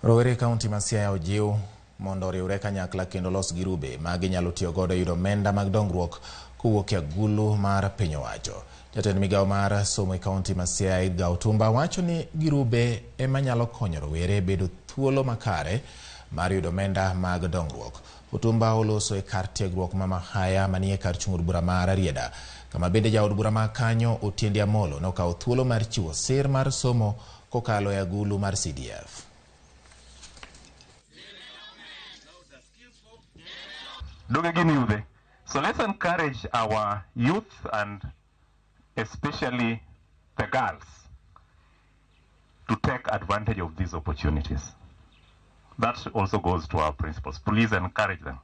Rowere e kaunti ma Siaya ojiw mondo oriwre kanyakla kendo los girube ma ginyalo tiyo godo e yudo omenda mag dongruok kowuok e agulu mar piny owacho. Jatend migawo mar somo e kaunti ma Siaya Edgar Otumba wacho ni girube ema nyalo konyo rowere bedo thuolo makare mar yudo omenda mag dongruok. Otumba oloso e kar tiegruok ma Mahaya manie kar chung' od bura ma Rarieda, kama bende jaod bura ma kanyo Otiende Amolo nokawo thuolo mar chiwo sir mar somo kokalo e agulu mar CDF. Donge gin yudhe? So let's encourage our youth and especially the girls to take advantage of these opportunities. That also goes to our principals. Please encourage them.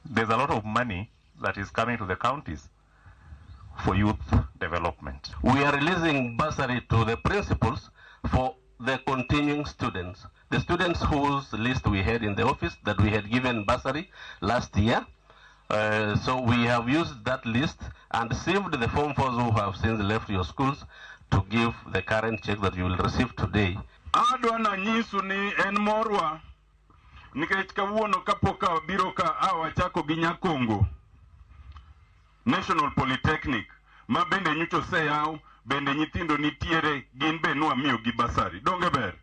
There's a lot of money that is coming to the counties for youth development. We are releasing bursary to the principals for the continuing students. The students whose list we had in the office that we had given bursary last year. So we have used that list and saved the Form 4s who have since left your schools to give the current check that you will receive today. Adwa nanyisu ni en morwa nikech kawuono kapok abiro ka a wachako gi Nyakongo National Polytechnic ma bende nyocha oseyaw, bende nyithindo nitiere, gin be nwamiyogi basari. Donge ber?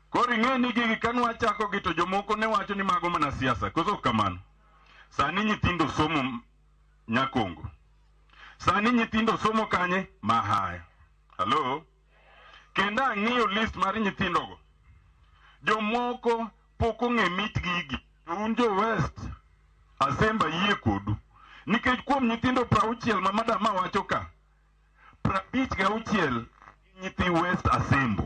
Koro ing'e ni gigi ka nwachako gi to jomoko ne wacho ni mago mana siasa, koso ok kamano? Sani nyithindo somo Nyakongo. Sani nyithindo somo kanye? Mahaya. Hello? Kendo ang'iyo list mar nyithindogo. Jomoko pok ong'e mit gigi. To un jo West, Asemba yie kodu. Nikech kuom nyithindo 60 ma madam wacho ka, 56 nyithi West Asembo.